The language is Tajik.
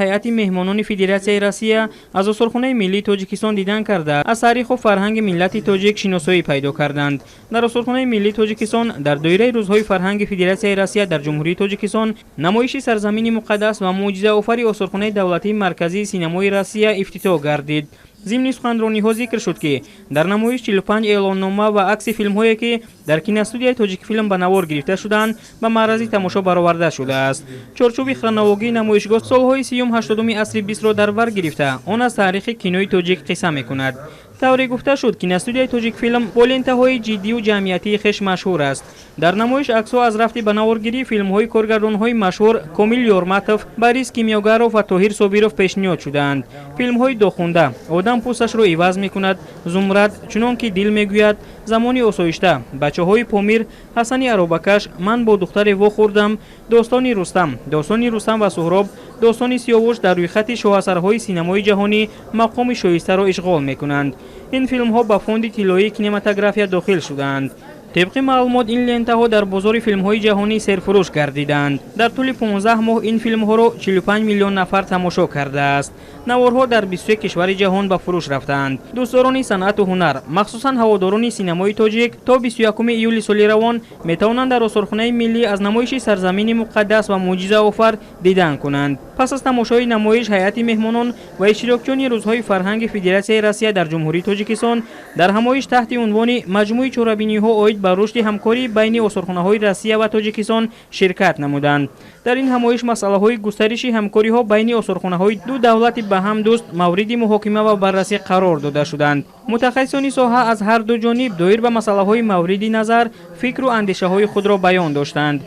Ҳайати меҳмонони Федератсияи Россия аз Осорхонаи миллии Тоҷикистон дидан карда, аз таъриху фарҳанги миллати тоҷик шиносоӣ пайдо карданд. Дар Осорхонаи миллии Тоҷикистон дар доираи Рӯзҳои фарҳанги Федератсияи Россия дар Ҷумҳурии Тоҷикистон намоиши «Сарзамини муқаддас ва мӯъҷизаофари» Осорхонаи давлатии марказии синамои Россия ифтитоҳ гардид. Зимни суханрониҳо зикр шуд, ки дар намоиш 45 эълоннома ва акси филмҳое, ки дар киностудияи «Тоҷикфилм» ба навор гирифта шудаанд, ба маърази тамошо бароварда шудааст. Чорчӯби хронологии намоишгоҳ солҳои сиюм ҳаштодуми асри бистро дар бар гирифта, он аз таърихи кинои тоҷик қисса мекунад. Тавре гуфта шуд, киностудияи «Тоҷикфилм» бо лентаҳои ҷиддию ҷамъиятии хеш машҳур аст. Дар намоиш аксҳо аз рафти ба наворгирии филмҳои коргардонҳои машҳур Комил Ёрматов, Борис Кимёгаров ва Тоҳир Собиров пешниҳод шудаанд. Филмҳои «Дохунда», «Одам пӯсташро иваз мекунад», «Зумрад», «Чунон ки дил мегӯяд», «Замони осоишта», «Бачаҳои Помир», «Ҳасани аробакаш», «Ман бо духтаре вохӯрдам», «Достони Рустам», «Достони Рустам ва Суҳроб», «Достони Сиёвуш» дар рӯйхати шоҳасарҳои синамои ҷаҳонӣ мақоми шоистаро ишғол мекунанд. Ин филмҳо ба фонди тиллоии кинематография дохил шудаанд. Тибқи маълумот, ин лентаҳо дар бозори филмҳои ҷаҳонӣ серфурӯш гардиданд. Дар тӯли 15 моҳ ин филмҳоро 45 миллион нафар тамошо кардааст. Наворҳо дар 23 кишвари ҷаҳон ба фурӯш рафтаанд. Дӯстдорони санъату ҳунар, махсусан ҳаводорони синамои тоҷик, то 21 июли соли равон метавонанд дар Осорхонаи миллӣ аз намоиши «Сарзамини муқаддас ва мӯъҷизаофар» дидан кунанд. Пас аз тамошои намоиш, ҳайати меҳмонон ва иштирокчиёни Рӯзҳои фарҳанги Федератсияи Россия дар Ҷумҳурии Тоҷикистон дар ҳамоиш таҳти унвони «Маҷмӯи чорабиниҳо оид ба рушди ҳамкорӣ байни осорхонаҳои Россия ва Тоҷикистон» ширкат намуданд. Дар ин ҳамоиш масъалаҳои густариши ҳамкориҳо байни осорхонаҳои ду давлати ба ҳам дӯст мавриди муҳокима ва баррасӣ қарор дода шуданд. Мутахассисони соҳа аз ҳар ду ҷониб доир ба масъалаҳои мавриди назар фикру андешаҳои худро баён доштанд.